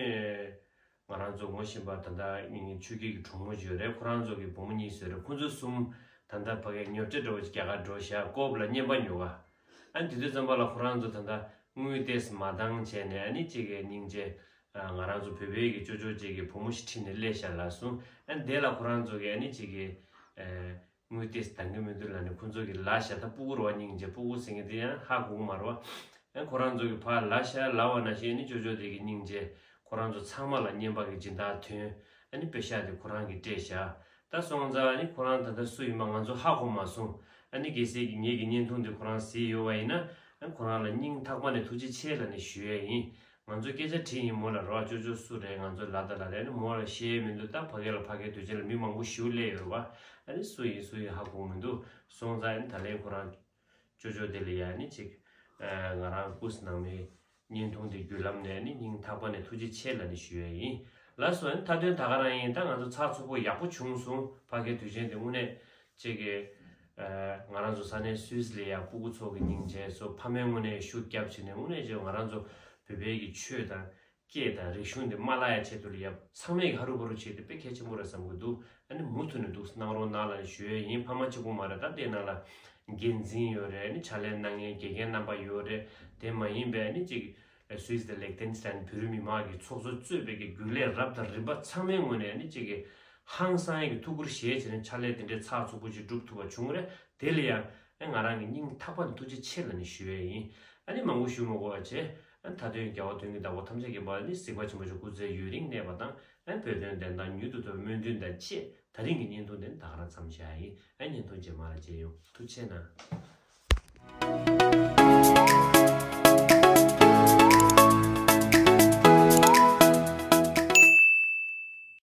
ང་རང་ཚོ་ངོ་ཤེས་པ་ད་ལྟ་ཆོས་སྐྱིད་ཀྱི་གྲོགས་མོ་ཅིག་ཡོད་རེད། ཁོ་རང་ཚོ་གི་བུ་མོ་གཉིས་ཡོད་རེད། ཁོ་ཚོ་གསུམ་ད་ལྟ་ཕ་གིར་ཉོ་ཆ་འདྲ་བོ་ཅིག་རྒྱ་གར་འགྲོ་བཞག་ཀོབ་ལ་བརྙན་པར་ཉོ་ག་ཨ་ནི་དེ་དུས་ཙམ་པ་ལ་ཁོ་རང་ཚོ་ད་ལྟ་དངུལ་ཏོག་ཙམ་མ་འདང་བྱས་ནས། ཨ་ནི་གཅིག་གི་སྙིང་རྗེ། ཨ། ང་རང་ཚོ་བོད་པའི་གི་ཅོ་ཅོ་ཅིག་གི་བུ་མོ་ཞིག་ཁྲིད་ནས་སླེབས་ཤག་ལབ་སོང་། ཨ་ནི་དེ་ལ་ཁོ་རང་ཚོ་གི་ཨ་ནི་གཅིག་གི་ཨ་དངུལ་ཏོག་ཙམ་འདང་གི་མི་འདུག་ལབ་ནས། ཁོ་ཚོ་གི་ལབ་ཤག་ད་སྤུ་གུ་རེད་བ། སྙིང་རྗེ། སྤུ་གུ་ཟེར་མཁན་དེ་ཡང་ཧ་གོ་གི་མ་རེད་བ། ཨ་ནི་ཁོ་རང་ཚོ་གི་ཕར་ལབ་ཤག་ལབ་པ་ནང་བཞིན། ཨ་ནི་ཅོ་ཅོ་དེ་གི་སྙིང་རྗེ། ཁོ་རང་ཚོ་ཚང་མ་ལ་བརྙན་པར་གི་སྦྱིན་བདག་ཐོན། ཨ་ནི་པེ་ཤག་དེ་ཁོ་རང་གིས་སྤྲད་བཞག་ད་སོང་ཙང་ཨ་ནི་ཁོ་རང་ད་ལྟ་སུ་ཡིན་པ་ང་ཚོ་ཧ་གོ་མ་སོང་། ཨ་ནི་གལ་སྲིད་ཀྱི་ངེད་ཀྱི་བརྙན་ཐུང་འདི་ཁོ་རང་གཟིགས་ཡོད་པ་ཡིན་ན། ཨ་ནི་ཁོ་རང་ལ་སྙིང་ཐག་པ་ནས་ཐུགས་རྗེ་ཆེ་ལབ་ནས་ཞུ་ཡས་ཡིན། ང་ཚོ་སྐད་ཆ་དྲིས་ཡིན། མོ་ལ་རོགས་ཅོ་ཅོ་སུ་རེད། ང་ཚོ་ལབ་དང་ལབ་དང་། ཨ་ནི་མོ་ལ་ཤེས་ཡས་མི་འདུག་ད་ཕ་གི་ལ་ཕ་གིའི་དུས་ཆེན་ལ་མི་མང་པོ་ཞིག་སླེབས་ཡོད་རེད་བ། ཨ་ནི་སུ་ཡིན་སུ་ཡིན་ཧ་གོ་མི་འདུག་སོང་ཙང་ཨ་ནི་ད་ལན་ཁོ་རང་ཅོ་ཅོ་དེ་ལ་ཡ་ཨ་ནི་ཅིག་ཨ། ང་རང་ཀུས་ནང་མི་བརྙན་ཐུང་དེ་བརྒྱུད་ལམ་ནས་ནི་སྙིང་ཐག་པ་ནས་ཐུགས་རྗེ་ཆེ་ལབ་ནས་ཞུ་ཡས་ཡིན། ལགས་སོ། ཨ་ནི་མཐའ་དོན་ད་ག་རང་ཡིན། ད་ང་ཚོ་ཚགས་ཚུད་པོ་ཡག་པོ་བྱུང་སོང་། ཕ་གིའི་དུས་ཆེན་དེ་དངོས་གནས་ཅིག་གི་ཨ། ང་རང་ཚོ་ས་གནས་སུད་སི་ལ་ཡ་སྤུ་གུ་ཚོ་གི་སྙིང་རྗེ་སོགས། ཕ་མའི་ངོས་ནས་ཤུགས་རྒྱབ་བྱས་ནས། དངོས་གནས་ཅིག་ང་རང་ཚོ་བོད་པའི་གི་ཆོས་དང་སྐད་དང་རིག་གཞུང་དེ་མ་བརླག་ཡ་ཆེད་དུ་ལ་ཡ་ཚང་མས་ཀྱི་ཧ་རུ་བ་རུ་བྱས་ཏེ་དཔེ་གལ་ཆེན་པོ་རེད་བསམ་གྱི་འདུག་ཨ་ནི་མུ་མཐུད་ནས་འདུག་གནང་རོགས་གནང་ལབ་ནས་ཞུ་ཡས་ཡིན། ཕ་མ་གཅིག་པུ་མ་རེད། ད་དེ་ནང་ལ་འགན་འཛིན་ཡོད་རེད། ཨ་ནི་ཕྱག་ལས་གནང་མཁན་དགེ་རྒན་རྣམ་པ་ཡོད་རེད། དེ་མ་ཡིན་པའི་ཨ་ནི་ཅིག་སུད་སི་དང་ལིག་ཏེན་སི་ཏན་བོད་རིགས་མི་མང་གི་ཚོགས་གཙོ་གཙོས་པའི་གི་རྒྱུན་ལས་རབ་དང་རིམ་པ་ཚང་མའི་ངོས་ནས་ཨ་ནི་ཅིག་གི་ཧང་སང་ཡས་ཀྱི་ཐུགས་ཁུར་བཞེས་བྱས་ནས་ཕྱག་ལས་དེ་འདྲའི་ཚགས་ཚུད་པོ་ཅིག་སྒྲུབ་ཐུབ་པ་བྱུང་རེད། དེ་ལ་ཡང་ཨ་ང་རང་གི་སྙིང་ཐག་པ་ནས་ཐུགས་རྗེ་ཆེ་ལབ་ནས་ཞུ་ཡས་ཡིན། ཨ་ནི་མང་པོ་ཞུ་མ་དགོས་པ་བྱས། ཨ་ནི་མཐའ་དོན་རྒྱལ་བ་དོན་གྱི་བདག་པོ་ཐམས་ཅད་མཁྱེན་པ་ཨ་ནི་གཟིགས་པ་ཆེན་པོ་མཆོག་སྐུ་ཚེ་ཡུན་རིང་གནས་པ་དང་། ཨ་ནི་བོད་དོན་བདེན་མཐའ་མྱུར་དུ་ཐོབ་པའི་སྨོན་འདུན་དང་བཅས། ད་རིང་གི་བརྙན་ཐུང་དེ་ནི་ད་ག་རང་མཚམས་བཞག་ཡིན། ཨ་ནི་བརྙན་ཐུང་རྗེས་མ་ལ་མཇལ་ཡོང་། ཐུགས་རྗེ་གནང་།